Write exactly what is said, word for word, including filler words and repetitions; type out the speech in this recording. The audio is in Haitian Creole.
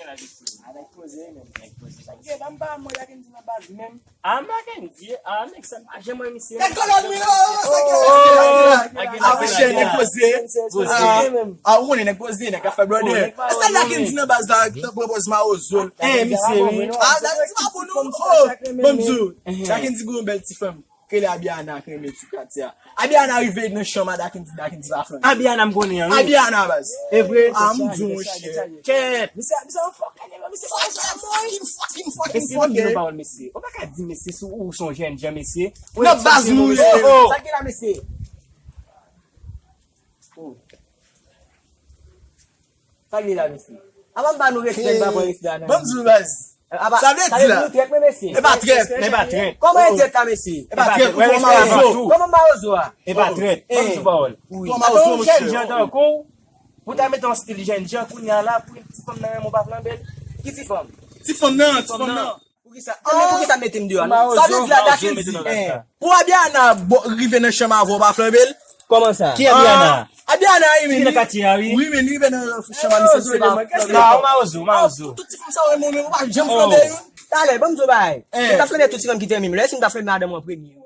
Avèk poze menm. Avèk poze. Sa k gen, m pa mwen la gen di nan baz menm. Ah, m pa gen di, ah, nèg sa m pa janm wè misye. Nèg kolòn wi, oh, sa gen la. Ah, monchè, nèg poze. Ah, ou konnen nèg poze, nèg ka fè blòdè. E sa la gen di nan baz la, nan pran pòz mawozo. Eh, misye, wi. Ah, la gen di pa pou nou. Oh, ban m di w. La gen di gwo bèl ti fanm. Kele Abiana k renmen sou katye a. Abiana rive nan chanm a Dakindi, Dakindi pa flanbe. Abiana m konnen an, wi. Abiana, baz. E vre? Ah, m di w, monchè. Kèt. Misye, misye, yon fòkè, mesye, sa yon fòkè. Mesye, ban m di nou pawòl, mesye. Ou pa ka di, mesye, si ou se yon jènjan, mesye. Nan baz nou ye. Oh, oh. Sa gen la, mesye? Oh. Sa gen la, mesye? Avan m ba nou respè, m pa pran respè a nan. Ban m di w, baz. Sa vle di la. Nou trèt, men mesye. E pa trèt. E pa trèt. Kòman e trèt la, mesye? E pa trèt, ou fò mawozo. Kòman mawozo a? E pa trèt. Ban m di w pawòl. Wi. Atò, yon jènjan tankou w, pou ta mete yon stil jènjan, kounye a la, pou yon ti fanm nan renmen w pa flanbe l. Ki ti fanm? Ti fanm nan, ti fanm nan. Poukisa? Ah, men poukisa mete m deyò a? Sa vle di la, Dakindi. Pou Abiana rive nan chanm avè w, pa flanbe l? Kòman sa? Ki Abiana? Abiana, wi, men li nan katye a, wi. Wi, men li rive nan chanm a misye, se pa flanbe. Non, ou mawozo, ou mawozo. Tout ti fanm sa yo renmen w, men ou pa janm flanbe youn. Talè, ban m di w bagay. Si m ta flanbe tout ti fanm ki te renmen m, lè si m ta flanbe madanm ou an premye.